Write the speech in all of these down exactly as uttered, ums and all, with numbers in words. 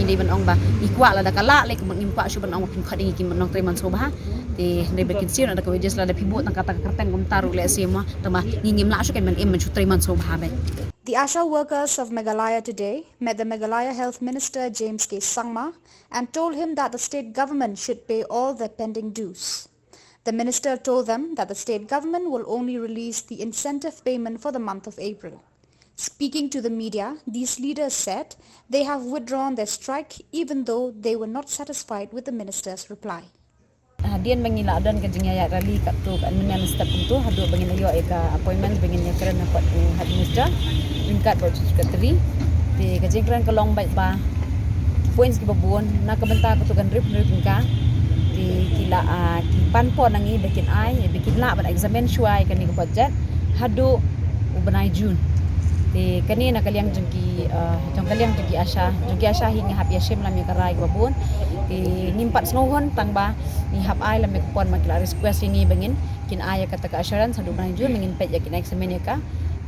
Dei ban ong ba ngi kwah lada ka lah lei, kumba ngim kwah shuh ban ong ba phin khot ïa ngi ki nongtrei mynshuwa bha. Te dei ba kin siew na da ka wages, lada phi buh tang kata ka kyrteng kumta ruh lehse mo, tangba ngi ngim lah shuh kein ban im ban shu trei mynshuwa bha beit. The ASHA workers of Meghalaya today met the Meghalaya Health Minister James K Sangma and told him that the state government should pay all their pending dues. The minister told them that the state government will only release the incentive payment for the month of April. Speaking to the media, these leaders said they have withdrawn their strike even though they were not satisfied with the minister's reply. Hadien ba ngi la don ka jingïaid rally katto katne mynstep kumto, haduh ba ngin ïoh ïa ka appointment ba ngin ïakren hapoh u head minister ryngkat bad u chief secretary. Te ka jingkren ka long beit ba ki points kiba bun na ka bynta katto katne hynriew tyngka. Te ki la, ah, ki pan pop na ngi ba kin ai, ba kin lah ban examine shuwa ïa kane ka budget haduh u bnai June. Te kane na ka liang jong ki, ah, jong ka liang jong ki ASHA, jong ki ASHA hi ngi hap ïashim lam ïa ka rai kaba bun. Te ngim pat sngewhun tangba ngi hap ai lam ïa ka por, ma ki la request ïa ngi ba ngin kin ai ïa kata ka assurance haduh u bnai June, ba ngin peit ïa, kin examine ïa ka,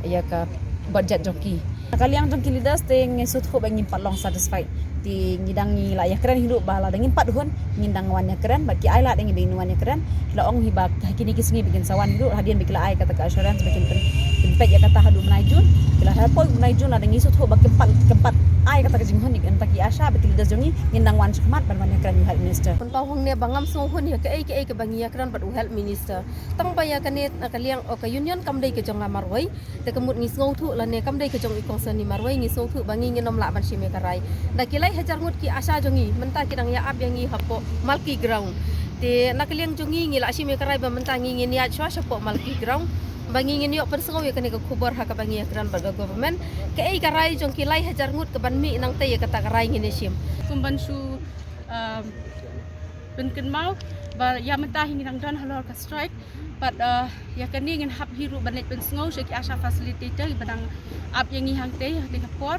ïa ka budget jong ki. Na ka liang jong ki leaders te ngi sngewthuh ba ngim pat long satisfied. Te ngi dang, ngi la ïakren hi ruh ba lada ngim pat hun ngin dang wan ïakren, bad ki ai lad ïa ngi ba ngin wan ïakren. Ki la ong hi ba ha kine ki sngi ba kin sa wan hi ruh, hadien ba ki la ai kata ka assurance ba kin pyn-, kin peit ïa kata haduh u bnai June. Ki la, hapoh u bnai June lada ngi sngewthuh ba kim pat, kim pat ai kata ka jinghun ïa kita ki ASHA bad ki leaders jong ngi, ngin dang wan shakhmat ban wan ïakren ïa u health minister. Pynpaw hangne ba ngam sngewhun ïa kaei kaei kaba ngi ïakren bad u health minister. Tangba ïa kane na ka liang, o, ka union kam dei ka jong nga marwei. Te ka mut ngi sngewthuh lane kam dei ka jong i kongsan ni marwei, ngi sngewthuh ba ngi ngin ym lah ban shim ïa ka rai. Da ki lai hajar ngut ki ASHA jong ngi mynta ki dang ïa ap ïa ngi hapoh Malki ground. Te na ka liang jong ngi ngi la shim ïa ka rai ba mynta ngi ngin ïaid shuwa shapoh Malki ground ba ngi ngin ïoh pynsngew ïa kane ka khubor ha kaba ngi ïakren bad ka government. Kaei ka rai jong ki lai hajar ngut kaban mih nangta ïa kata ka rai ngin ïa shim. Kum ban shu, um, pynkynmaw ba ïa mynta hi ngi dang don halor ka strike. Bad, uh, ïa kane ngin hap hi ruh ban leit pynsngew sha ki ASHA facilitator ba dang ap ïa ngi hangtei, hangtei ka por.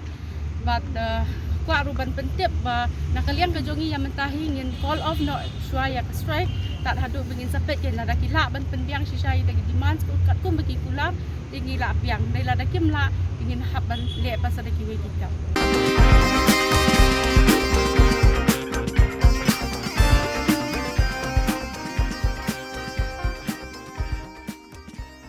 Bad, uh, kwah ruh ban pyntip ba na ka liang ka jong ngi ïa mynta hi ngin call off noh shuwa ïa ka strike tad haduh ba ngin sa peit kein, lada ki lah ban pynbiang shisha ïa kita ki demands katkum ba ki kular, te ngi lah biang. Dei lada kim lah, ngin hap ban leh pat sa da kiwei ki kam.